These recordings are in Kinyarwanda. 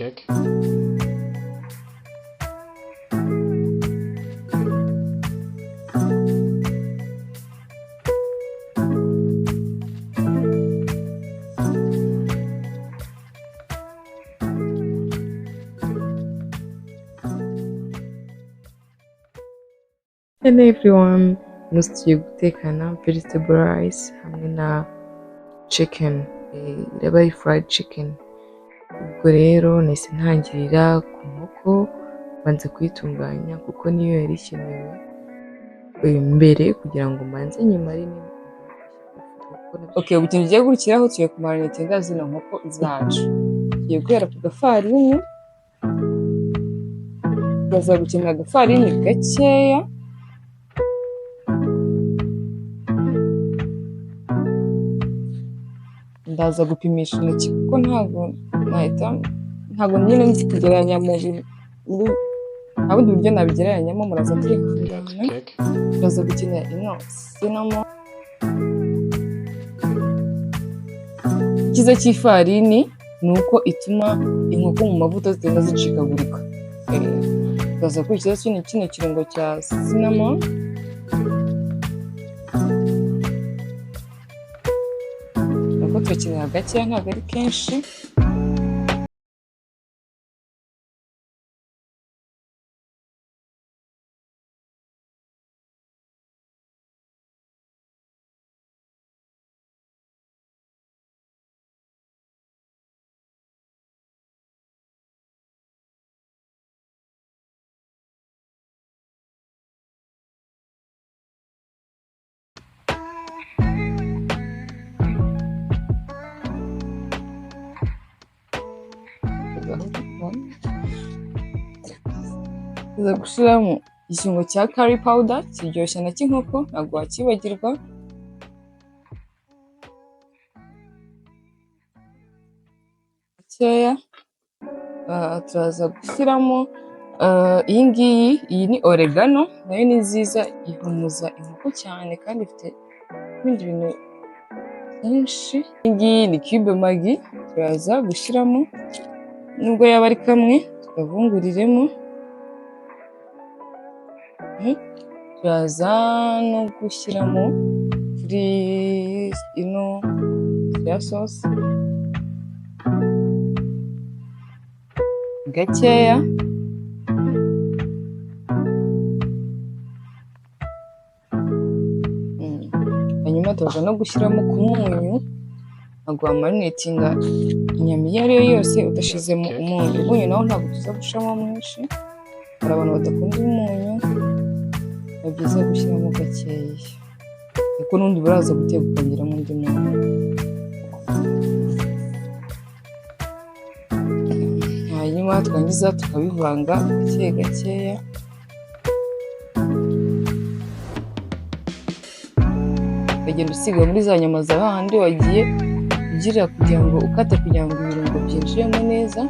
Kick. Hello everyone, umunsi tugiye gutekana vegetable rice hamwe na chicken, iraba ari fried chicken. Ubwo rero nahise ntangirira ku nkoko, mbanza kuyitunganya kuko niyo yari ikenewe mbere kugira ngo mbanze nyimare. Okay, ubu ikintu tugiye gukurikiraho, tugiye kumarinatinga zino nkoko zacu. Tugiye guhera ku gafarini, turaza gukenera agafarini gakeya, ndaza gupimisha intoki kuko ntabwo nahita, ntabwo nyine nzi kugereranya mu nta bundi buryo nabigereranyamo, muraza kwihangana. Kick. Turaza gukenera ino cinnamon. Icyiza cy'ifarini ni uko ituma inkoko mu mavuta zitagenda zicikagurika. Turaza gukurikizaho kino kirungo cya cinnamon. Nabwo turakenera gakeya, ntabwo ari kenshi. Tuza gushyiramo ikirungo cya curry powder, kiryoshya nacyo inkoko, ntabwo wakibagirwa. Gakeya. Turaza gushyiramo iyi ngiyi, iyi ni oregano, nayo ni nziza, ihumuza inkoko cyane kandi ifite ibindi bintu byinshi. Iyi ngiyi ni cube Maggi, turaza gushyiramo nubwo yaba ari kamwe, tukavunguriremo. Turaza no gushyiramo kuri ino soya sauce gakeya. Hanyuma turaza no gushyiramo ku munyu, ntabwo wamarinatinga inyama iyo ari yo yose udashizemo umunyu. Umunyu nawo ntabwo tuza gushiramo mwinshi, hari abantu badakunda umunyu, ni byiza gushyiramo gakeya kuko n'ubundi buraza guteka ukongeramo undi munyu. Hanyuma twarangiza tukabivanga gake gakeya. Ukagenda usiga muri za nyama zawe hahandi wagiye ugira kugira ngo ukate, kugira ngo ibirungo byinjiremo neza,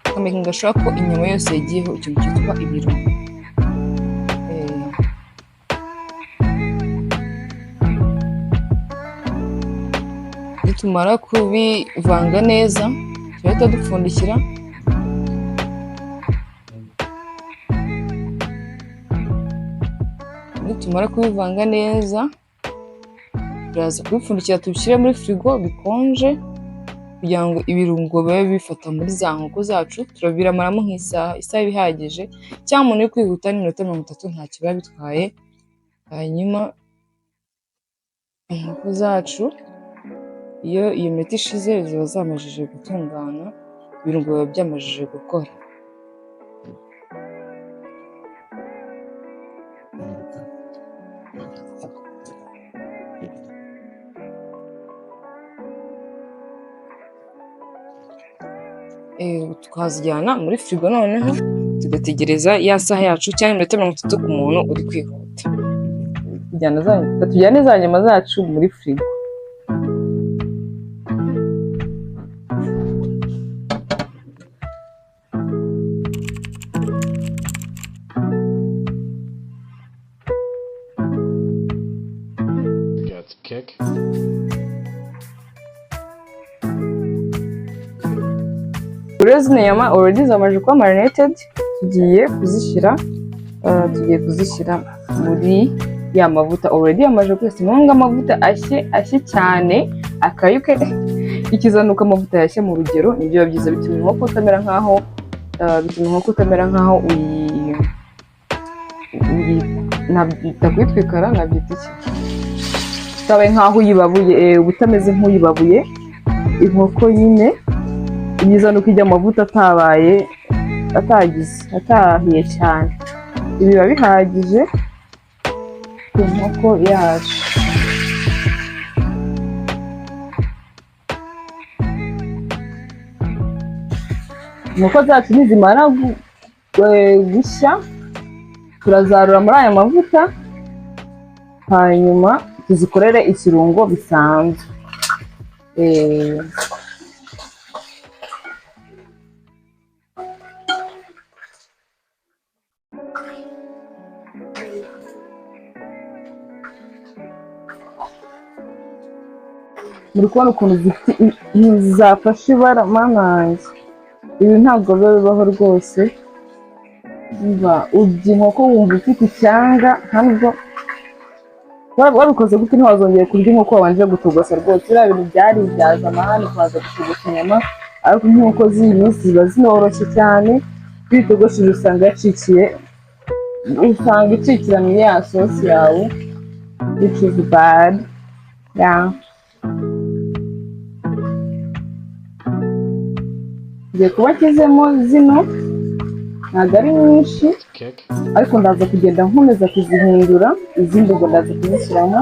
ukamakinga sure ko inyama yose yagiyeho ikintu cyitwa ibirungo. Nitumara kubivanga neza turahita dupfundikira. Nitumara kubivanga neza turaza kubipfundikira, tubishyire muri firigo bikonje kugira ngo ibirungo bibe bifata muri za nkoko zacu. Turabiramaramo nk'isaha, isaha iba ihagije, cyangwa umuntu uri kwihuta n'iminota 30 ntacyo biba bitwaye. Hanyuma inkoko zacu iyo iyo minota ishize ziba zamajije gutungana, ibirungo biba byamajije gukora. Tukazijyana muri firigo noneho tugategereza ya saha yacu cyangwa iminota 30 ku muntu uri kwihuta. Tujyane za nyama zacu muri firigo. Gets kick. Ubwo rero zino nyama already zamaze kuba marinated, tugiye kuzishyira muri ya mavuta already yamaze kwesa. Ni amavuta ashye ashye cyane akayuke. Ikizanuka amavuta yashye mu rugero nibyo biba byiza, bituma inkoko utamera nkaho bituma inkoko utamera nkaho uyi nabyita kuyitwikara, nabyita iki, utabaye nkaho uyibabuye, uba utameze nk'uyibabuye inkoko nyine. Ibyiza ni uko ijya amavuta atabaye atagize atahiye cyane. Ibi biba bihagije ku nkoko yacu. Inkoko zacu nizimara gushya turazarura muri aya mavuta, hanyuma tuzikorere ikirungo bisanzwe. Muri kubona ukuntu zifite zafashe ibara, mana yanjye, ibi ntabwo biba bibaho rwose. Umva, urya inkoko wumva ufite icyanga, ntabwo wabikoze gute ntiwazongeye kurya inkoko wabanje gutogosa rwose. Biriya bintu byari ibyaza amahane kubanza gutogosa inyama, ariko nk'inkoko z'iyi minsi ziba zinoroshye cyane, iyo uyitogosheje usanga yacikiye, usanga icikira muri ya sosi yawe, which is bad, yeah. Ngiye kuba nshyizemo zino, ntabwo ari nyinshi, ariko ndaza kugenda nkomeza kuzihindura, izindi ubwo ndaza kuzishyiramo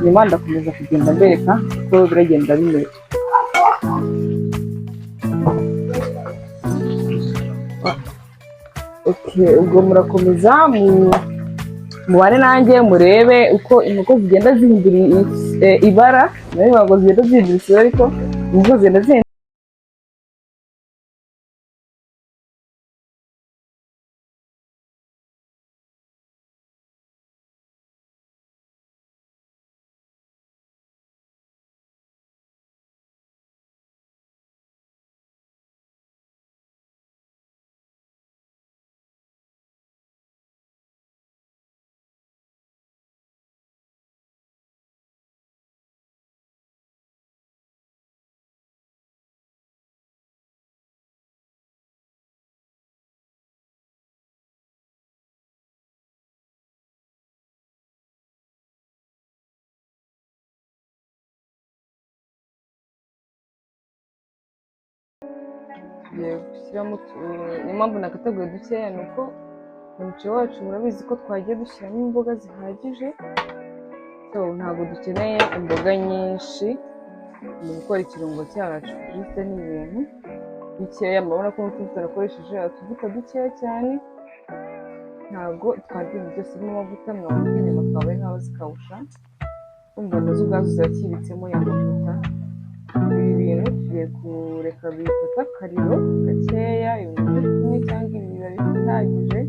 nyuma, ndakomeza kugenda mbereka uko biragenda bimera. Okay, ubwo murakomeza mubane nanjye murebe uko inkoko zigenda zihindura ibara. Nayo ntabwo zigenda zihindura isura, ariko inkoko zigenda zihindura tugiye gushyiramo. Niyo mpamvu nakateguye dukeya, ni uko umuceri wacu murabizi ko twagiye dushyiramo imboga zihagije, so ntabwo dukeneye imboga nyinshi mu gukora ikirungo cyacu. Juste ni ibintu bikeya. Murabona ko n'utuvuta nakoresheje utuvuta dukeya cyane, ntabwo twarya ibintu byose birimo amavuta. Mwabona ko inyama twabaye nk'aho zikawusha, urumva nazo ubwazo ziracyibitsemo ya mavuta. Ibi bintu tugiye kureka bifata akariro gakeya, iminota 1 cyangwa 2 biba bihagije.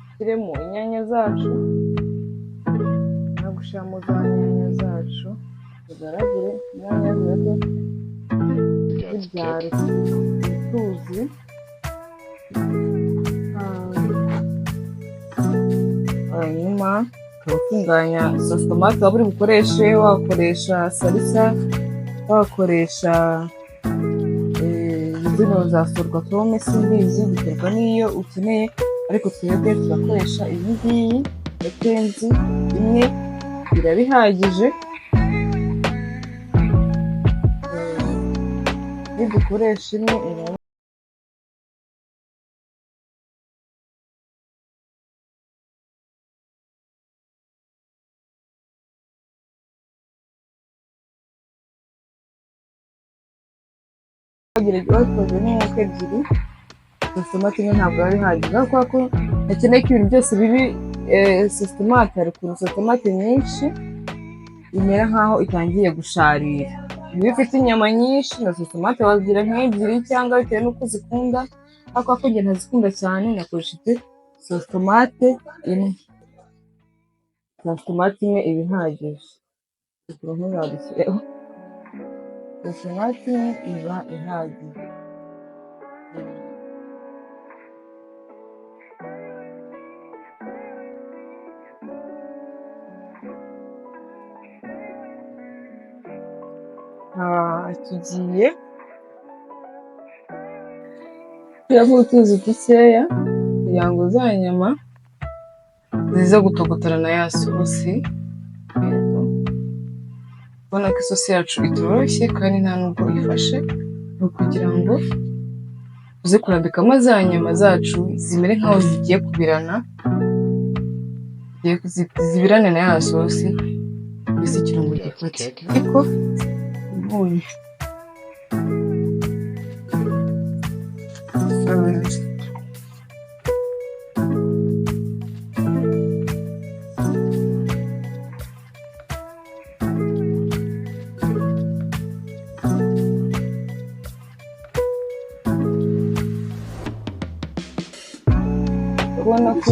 Dushyiremo inyanya zacu, no gushyiramo za nyanya zacu tugaragure inyanya ziba zibyara utuzi. Hanyuma tugatunganya sauce tomate waba uri bukoreshe, wakoresha salsa, wakoresha zino za sorwatome, simbizi, biterwa n'iyo ukeneye, ariko twebwe turakoresha iyi ngiyi ya Kenzi, imwe birabihagije. Nidukoresha imwe iraba bakoze nk'inkoko ebyiri, sauce tomate imwe ntabwo biba bihagije, ariko kubera ko hakeneye ko ibintu byose bibi sauce tomate, hari ukuntu sauce tomate nyinshi imera nkaho itangiye gusharira. Iyo ufite inyama nyinshi na sauce tomate wazigira nk'ebyiri cyangwa bitewe n'uko uzikunda, ariko kubera ko njye ntazikunda cyane nakoresheje sauce tomate imwe. Sauce tomate imwe iba ihagije. Ntuzadushyireho. Sauce tomate imwe iba ihagije. Tugiye gushyiramo utuzi dukeya kugira ngo za nyama zize gutogotana na ya sosi. Ubona ko isosi yacu itoroshye kandi nta nubwo ifashe, ni ukugira ngo tuze kurambikamo za nyama zacu zimere nkaho zigiye kubirana, zibirane na ya sosi, mbese ikirungo gifate. Ariko umunyu ubona ko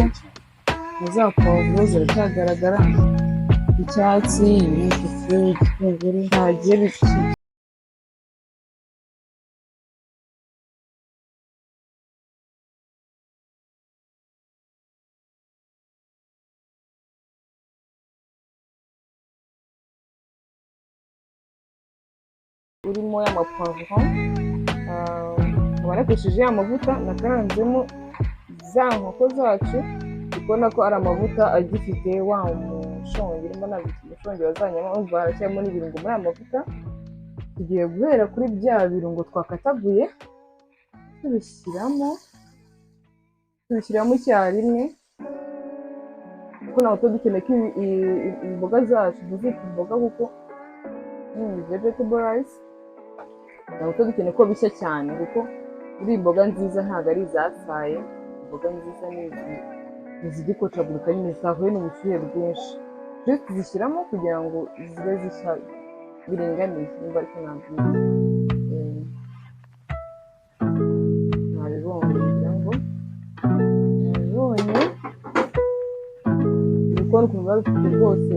za puwavuro ziracyagaragara icyatsi, ibirungo, igitunguru ntagiye bikiri. Urimo ya mapuwavuro, nkaba nakoresheje ya mavuta nakaranzemo za nkoko zacu, ubona ko ari amavuta agifite wa mushongi, urimo nabita umushongi wa za nyama, urumva haracyarimo n'ibirungo muri aya mavuta. Tugiye guhera kuri bya birungo twakataguye tubishyiramo icyarimwe, kuko ntabwo tuba dukeneye ko imboga zacu tuzita imboga, kuko ni vegetable rice, ntabwo tuba dukeneye ko bishya cyane, kuko buriya imboga nziza ntabwo ari izasaye, imboga nziza ni izigikocagurika nyine zitahuye n'ubushyuhe bwinshi. Rero tuzishyiramo kugira ngo zibe zishya biringaniye, niba ariko nabyita. Nabibonye, ngira ngo nabibonye. Ibikoni ukuntu biba bifite rwose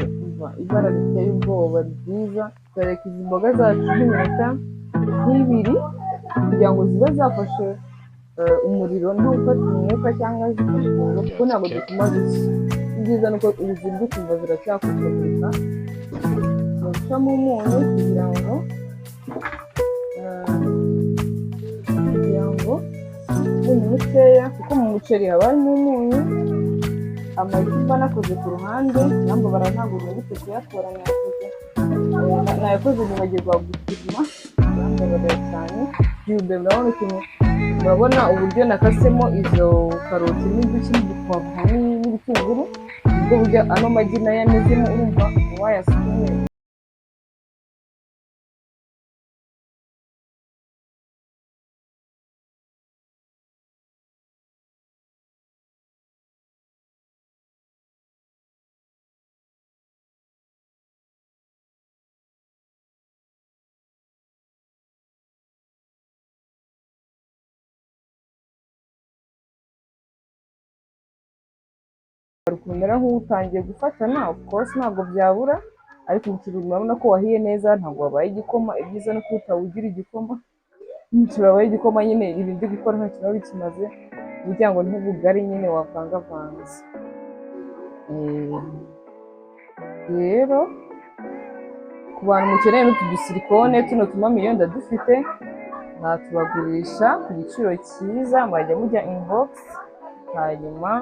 ibara riteye ubwoba ryiza. Turareka izi mboga zacu nk'iminota nk'ibiri kugira ngo zibe zafashe umuriro, ntufate umwuka cyangwa zifashe umuriro, kuko ntabwo dutuma zishya. Ibyiza ni uko uzirya ukumva ziracyakocagurika. Gucamo umunyu kugira ngo umunyu mukeya, kuko mu muceri haba harimo umunyu. Amagi mba nakoze ku ruhande, nambabara ntabwo nibutse kuyakora, nayakoze nibagirwa gupima, birambabarira cyane. Yumbe murabona ukuntu, murabona uburyo nakasemo izo karoti n'uduki n'udupavuro n'ibitunguru, ubwo buryo ano magi nayo amezemo, urumva wayasukumye. Kumera nk'utangiye gufatana, of course ntabwo byabura, ariko umuceri murabona ko wahiye neza, ntabwo wabaye igikoma. Ibyiza ni uko utawugira igikoma, umuceri wabaye igikoma nyine ibi ndi gukora ntacyo biba bikimaze, kugira ngo ntubugari nyine wavangavanze. Rero ku bantu mukeneye n'utu dusilikone tuno tumamiyo ndadufite, natubagurisha ku giciro cyiza, mwajya mujya inbox hanyuma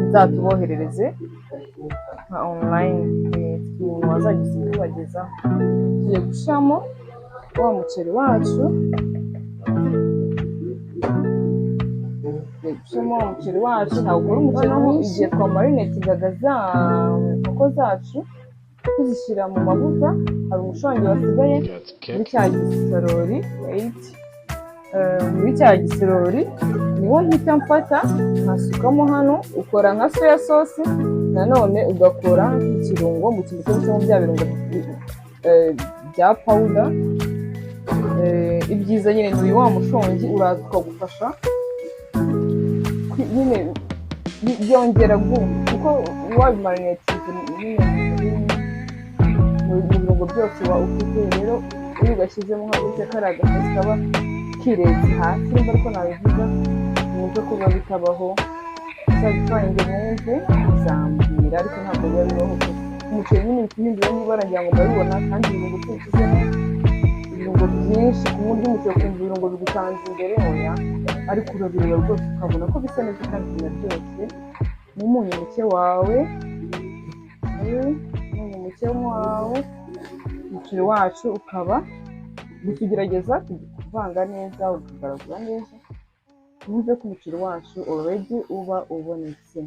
nzatuboherereze nka online, umuntu wazajya utubagezaho. Tugiye gushyiramo wa muceri wacu, tugiye gushyiramo wa muceri wacu. Ntabwo ukora umuceri mwinshi. Igihe twamarinetingaga za nkoko zacu tuzishyira mu mavuta, hari umushongi wasigaye muri cya gisorori, muri cya gisorori niwo mpita mfata nkasukamo hano. Ukora nka soya sauce, nanone ugakora ikirungo mu kintu cyose bya birungo bya powder. Ibyiza nyine ni wa mushongi uraza ukagufasha nyine byongera kuko wabimarinatinze nyine mu birungo byose uba ufite. Rero iyo ugashyizemo nka gutya, kariya gasosi kaba kiretse hasi, nimba ariko nabivuga, mwumve ko biba bitabaho. Uzabitwange mwumve uzambwira, ariko ntabwo biba bibaho pe. Umuceri nyine uhita uhindura n'ibara, ngira ngo murabibona. Kandi ibirungo ushyizemo ibirungo byinshi ku buryo umuceri ukumva ibirungo bigutanze imbere, oya, ariko urabireba rwose ukabona ko bisa neza kandi binaryoshye. N'umunyu muke wawe, umunyu muke wawe, umuceri wacu ukaba gusa ugerageza kuvanga neza, ukagaragura neza, wumve ko umuceri wacu already uba ubonetse.